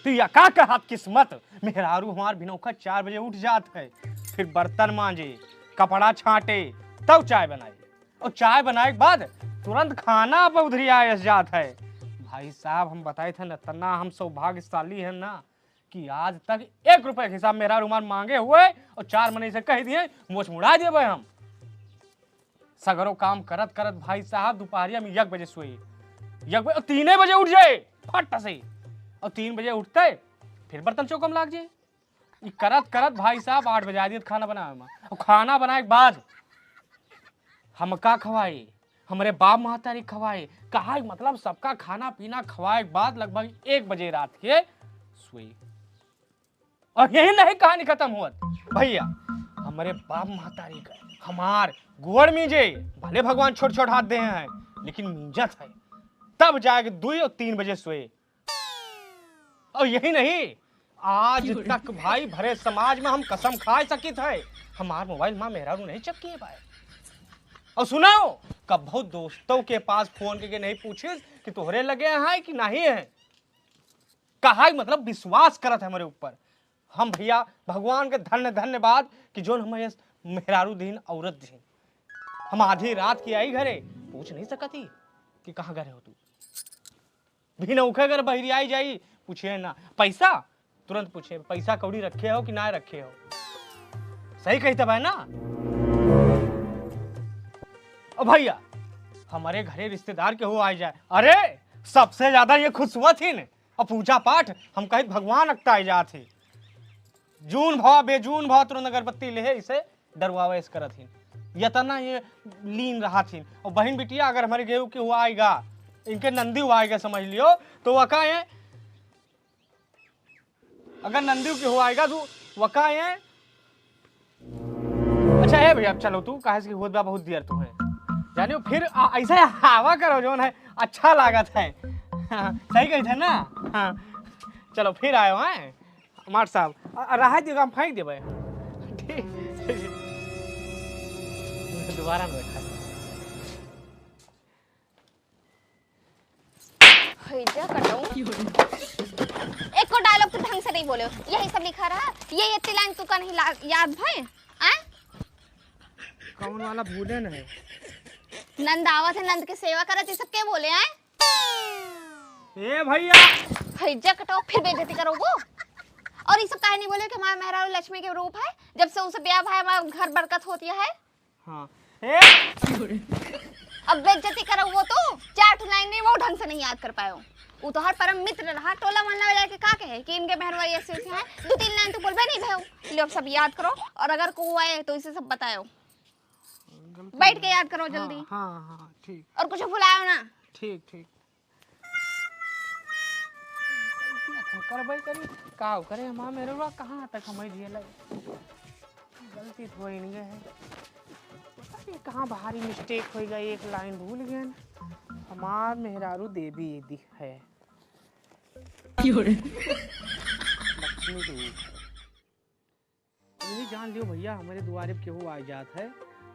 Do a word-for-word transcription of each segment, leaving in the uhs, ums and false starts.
या का कहत किस्मत, मेहरारू हमार भिनौखा चार बजे उठ जात है, फिर बर्तन मांजे, कपड़ा छांटे, तब चाय बनाए, और चाय बनाए के बाद तुरंत खाना पे उधरी आयस जात है। भाई साहब, हम बताए थे न, इतना हम सौभाग्यशाली हैं ना कि आज तक एक रुपए के हिसाब मेहरारू हमार मांगे हुए और चार मनई से कह दिए, मोछ मुड़ा देबे हम। सगरो काम करत करत भाई साहब दोपहरिया में एक बजे सोई, एक बजे, और तीने बजे उठ जाए फट से, और तीन बजे उठते फिर बर्तन चौका में लाग जाए। ई करत करत भाई साहब आठ बजा दिए खाना बनावे में, और खाना बनाए के बाद हमका खवाए, हमरे बाप महतारी खवाए, कहा मतलब सबका खाना पीना खवाए के बाद लगभग एक बजे रात के सोई। और यही नहीं कहानी खत्म हुआ भैया, हमरे बाप महतारी का हमार गोड़ मीजे, भले भगवान छोट छोट हाथ दे हैं लेकिन मीजत है, तब जाके दुई और तीन बजे सोए। और यही नहीं, आज तक भाई भरे समाज में हम कसम खा सकित है, हमार मोबाइल माँ मेहरारू नहीं चेक किए पाए। और सुनाओ, कब दोस्तों के पास फोन करके नहीं पूछिस कि तोहरे लगे है कि नहीं है, कहा मतलब विश्वास करत है हमारे ऊपर। हम भैया भगवान के धन्य धन्यवाद कि जोन हमें मेहरारू दीन, औरत दीन। हम आधी रात की आई घरे, पूछ नहीं सकती कि कहाँ घरे हो तू। भिनौखे अगर बहरी आई जाई, पूछे ना पैसा, तुरंत पूछे पैसा कौड़ी रखे हो कि ना रखे हो। सही कहते भाई ना। ओ भैया, हमारे घरे रिश्तेदार के हो आ जाए, अरे सबसे ज्यादा ये खुश हुआ थी न। और पूजा पाठ हम कहित भगवान अगताई जात ही। जून भवा बेजून भवा तुरंत अगरबत्ती लेहे इसे डरवावे इस करत ही। यतना ये लीन रहत ही। और बहन बिटिया अगर हमारे गेहूं के हुआ आएगा, इनके नंदी हुआ आएगा समझ लियो, तो वका ये अगर नंदी के हुआ आएगा तो वका ये। अच्छा है भैया, अब चलो तू काहे से होत बा बहुत देर तू है। जानियो फिर आ, ऐसा हवा करो जोन है अच्छा लागत है। हाँ, सही कही थे ना। हाँ, चलो फिर आयो हैं मार साहब। आ, आ, रहा दियो हम फेंक देबे। ठीक। दोबारा में बैठा। हैजा कटाऊ। एको डायलॉग तो ढंग से नहीं बोले हो। यही सब लिखा रहा। ये इतनी लाइन तू का नहीं ला-, याद भय? आय? कौन वाला भूले न है? नंद आवत है, नंद के सेवा करत, ये सब के बोले आय? ए भैया। हैजा कटाऊ, फिर बेइज्जती करो वो। और ये सब काहे नहीं बोले कि हमारा मेहरारू लक्ष्मी के रूप है? जब से उसे ब्याह भाई हमारा घर बरकत होती है। हाँ। ए! अब बेइज्जती करो वो तो, चार ठो लाइन नहीं, वो ढंग से नहीं याद कर पायो। वो तो हर परम मित्र रहा, टोला मोहल्ला में जाके का कहे कि इनके मेहरवा ऐसे ऐसे हैं, दो तीन लाइन तो बोलबे नहीं भयो। लो, अब सब याद करो, और अगर को आए तो इसे सब बतायो। गलती बैठ के याद करो हाँ, जल्दी। हाँ, हाँ, ठीक। और कुछ भुलायो ना। ठीक, ठीक। गलतियाँ तो करबे करी, का करे हमार मेहरवा, कहाँ तक हम झेले। गलती तो होई नहीं है, पता नहीं कहाँ भारी मिस्टेक होई गई, एक लाइन भूल गए। हमार मेहरारू देवी दी है। क्यों रे? लक्ष्मी देवी। यही जान लियो भैया, हमरे दुआरे पे केहू आ जात है,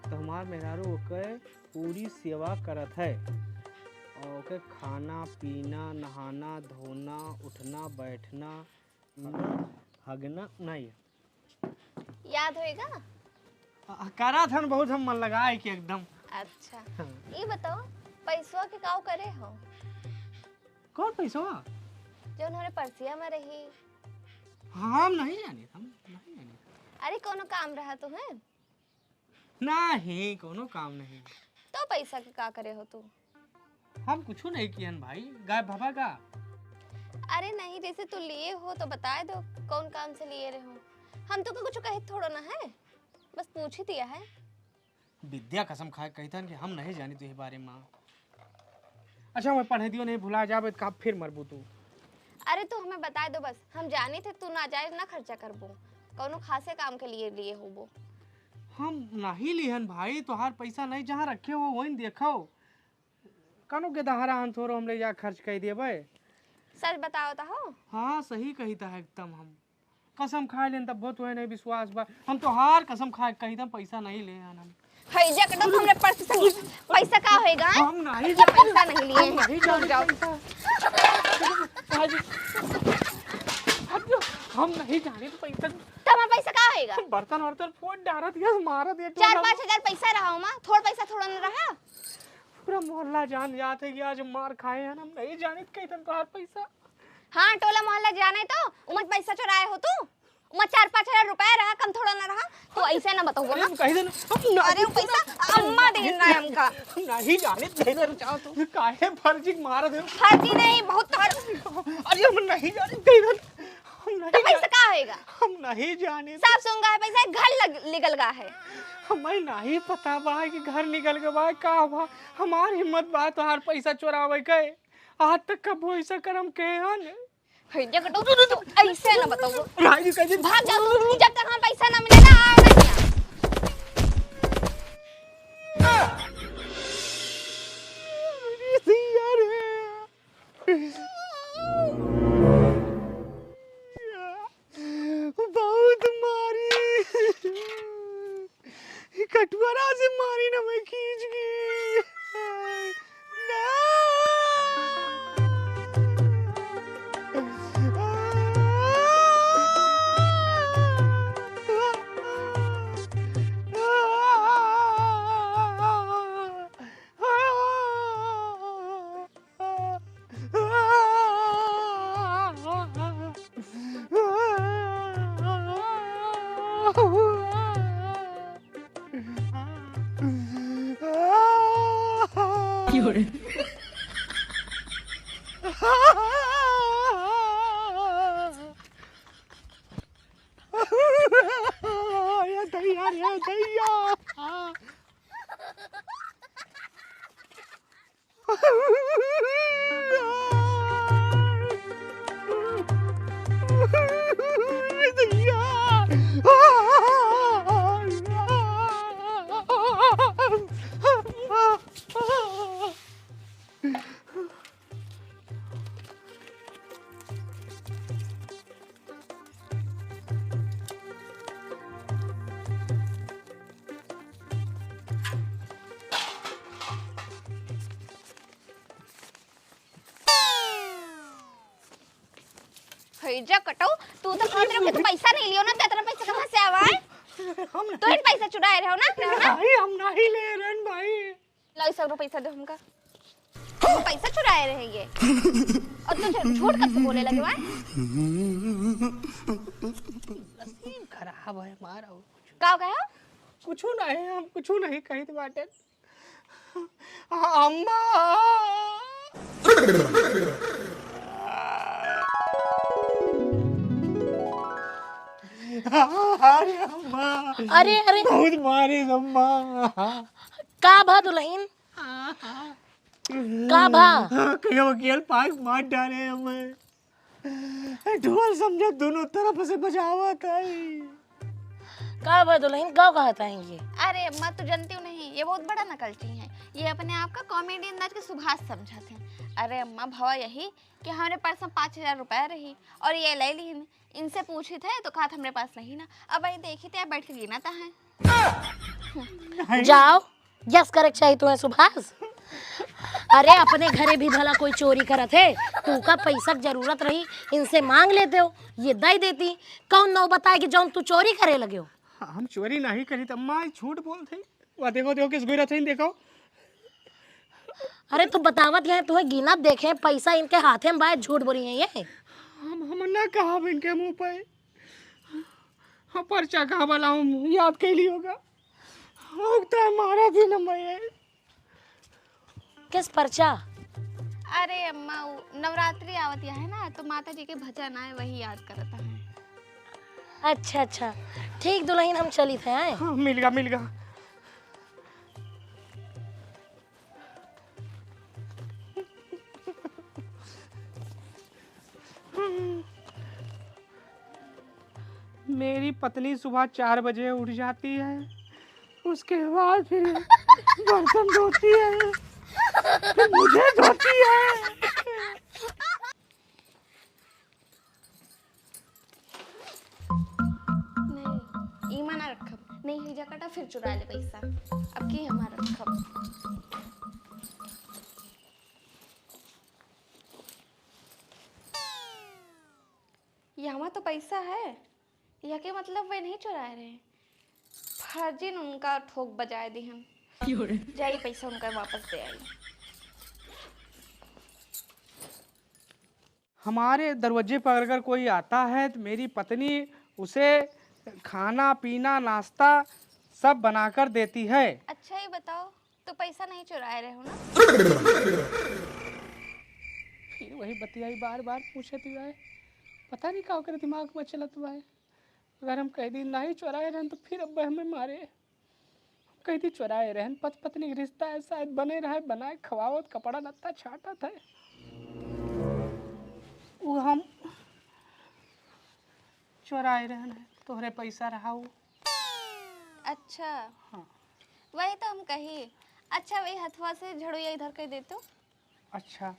तो हमार मेहरारू ओके पूरी सेवा करत है। और ओके खाना, पीना, नहाना, धोना, उठना, बैठना, हगना, नहीं। याद होएगा? आ, करत हन बहुत हम मन लगाए के एकदम। अच्छा। हाँ। ये बताओ, पैसवा के काव करे हो? कौन पैसवा? जो उन्होंने परसिया में रही। हम नहीं जानी, हम नहीं जानी। अरे, कोनो काम रहा तो है? नहीं, कोनो काम नहीं। तो पैसा के का करे हो तू? हम कुछ नहीं कियन भाई, गायब भवा का? अरे नहीं, जैसे तू लिए हो तो बताए दो, कौन काम से लिए रहे हो? हम तो कुछ कहे थोड़ा ना है, बस पूछ ही दिया है। विद्या कसम खाए कहितन कि हम नहीं जानी तुहे बारे में। अच्छा, मैं पढ़े दियो, नहीं भुला जाबे, तो का फिर मरबू तू? अरे, तू हमें बताए दो बस, हम जानी थे तू नाजायज ना खर्चा करबो, कौनो खासे काम के लिए लिए होबो। हम नहीं लिहन भाई, तोहार पैसा नहीं, जहाँ रखे हो वहीं देखो, कौनो गेदहरा हन थोड़ो हम ले जा खर्च कर देबे। सच बताओ तो हो। हाँ, सही कही था एकदम हम। कसम खाए लेन तब बहुत हुए नहीं विश्वास बा। हम तो हार कसम खाए कही था पैसा नहीं ले आन हम। है जा कटो हमरे पर्स से पैसा का होएगा? हम नहीं ये पैसा नहीं लिए हम हैं। नहीं जाने जाओ। पैसा। आज और तर फोन डारत यस मारत ये चार टोला। पाँच हजार पैसा रहा हो माँ, थोड़ पैसा थोड़ा न रहा। पूरा मोहल्ला जान जात है कि आज मार खाए हैं, हम नहीं जानित कहीं तन तोहार पैसा। हाँ, टोला मोहल्ला जाने तो उमज पैसा चुराए हो तू। उमज चार पाँच हजार रुपया रहा, कम थोड़ा ना रहा। तो ऐसे ना बताओ अरे, ना। हम कहीं देन, हम ना अरे, वो पैसा अम्मा दे रहा है हमका। हम नहीं जानित कहीं देन। जाओ तू। काहे फर्जी मार दे? फर्जी नहीं, बहुत तोहर। अरे, हम नहीं जानित कहीं देन। हम नहीं तो पैसा जानित। का होएगा? हम नहीं जानित। सब सुंगा है पैसा, घर लग, निकल गा है। हमें नहीं पता बा कि घर निकल के बा, का बा। हमार हिम्मत बा तोहार पैसा चोरावे के। आज तक कबो ऐसा करम के हन। है, जा कटो, तो ऐसे ना बताओ। राजी कैसे? भाग जाओ, जब तक हम पैसा ना मिले ना, आओ ना यहाँ। अरे यार। बहुत मारी। कटुआरा से मारी ना मैं खींच के। ना। ये दैया, ये दैया। हैजा कटो, तू तो कहत रहो कि तू पैसा नहीं लियो ना, तो इतना पैसा कहाँ से आवा है? हम तो इन पैसा चुराए रहो ना, रहो ना? भाई, हम नहीं ले रहे हैं भाई। लाई सगरो पैसा दे हमका। हम पैसा चुराए रहे ये। और तू झ-, झूठ कब से बोले लगे हुआ है? नसीब खराब है हमारा। का कहा? कुछ नहीं, हम कुछ नहीं कही बाटे। अम्मा! अरे अम्मा! अरे, अरे! बहुत मारे अम्मा! का भा दुलहिन? का भा? कहियो अकेल पाक मार डारे हमें। ढोल समझा दोनों तरफ से बजावत है। का बा दुलहिन, का कहत हैं ये? अरे अम्मा, तू जनती हूँ नहीं, ये बहुत बड़ा नकलची हैं। ये अपने आप का कॉमेडी अंदाज के सुभाष समझत हैं। अरे अम्मा, भवा यही कि हमरे पास में पाँच हजार रुपया रही और ये ले लीन। इनसे पूछित है तो कहत हमरे पास नहीं ना। अब वही देखी थे, बैठ के गिना था है। जाओ, यस करे के चाही तुम्हें सुभाष। अरे अपने घरे भी भला कोई चोरी करत है, तू का पैसा के जरूरत रही, इनसे मांग लेते हो, ये दई देती। कौन नौ बताए कि जौन तू चोरी करे लगे हो? हम चोरी नहीं करी त अम्मा, झूठ बोलत है। वा देखो, देखो किस गिरत है, देखो। अरे तू बतावत है, तुम्हें गिनत देखे, पैसा इनके हाथे में बाय, झूठ बोली है ये। हम, हम ना कहब इनके मुंह पे। हाँ, पर्चा कहाँ वाला हम याद कैली होगा। उगता है मारा दिन मैं। किस पर्चा? अरे अम्मा, उ नवरात्रि आवत है ना, तो माता जी के भजन आए, वही याद करत है। अच्छा, अच्छा, ठीक दुलहिन, हम चलित है, आए। हाँ, मिल गा, मिल गा। मेरी पत्नी सुबह चार बजे उठ जाती है, उसके बाद फिर बर्तन धोती है, फिर मुझे धोती है। नहीं, ईमा ना रखब। नहीं, हैजा कटा फिर चुरा ले पैसा। अब की हमार रखब। यहाँ तो पैसा है, यह के मतलब वे नहीं चुराए रहे। फर्जी न उनका ठोक बजाए दिहन। जाई पैसा उनका वापस दे आई। हमारे दरवाजे पर अगर कोई आता है तो मेरी पत्नी उसे खाना पीना नाश्ता सब बनाकर देती है। अच्छा, ये बताओ, तो पैसा नहीं चुराए रहे हो ना? फिर वही बतियाई बार बार पूछत ही बाय। पता नहीं का ओकरे दिमाग में चलत बाय। अगर हम कह दी नहीं चुराए रहन तो फिर अब हमें मारे। हम कह दी चुराए रहन, पत पत्नी के रिश्ता है, शायद बने रहे, बनाए खवावत, कपड़ा लत्ता छाटत है। वो हम चुराए रहन है, तोहरे पैसा रहा वो। अच्छा। हाँ। वही तो हम कही। अच्छा, वही हथवा से झड़ुआ इधर कर दे तू। अच्छा,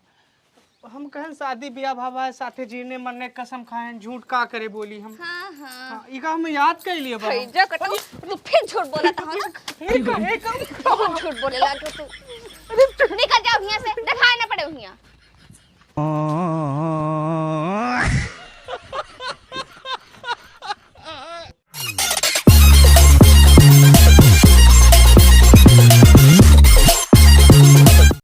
हम कहन शादी ब्याह भावा है, साथे जीने मरने कसम खाएन, झूठ का करे बोली हम। हाँ, हाँ। हाँ, इका हम याद कर लिए बाबा। भैया कटो, तू फिर झूठ बोला था ना। एक, एक, बहुत झूठ बोले लागे तू। निकल जाओ यहाँ से, दिखाई ना पड़े यहाँ।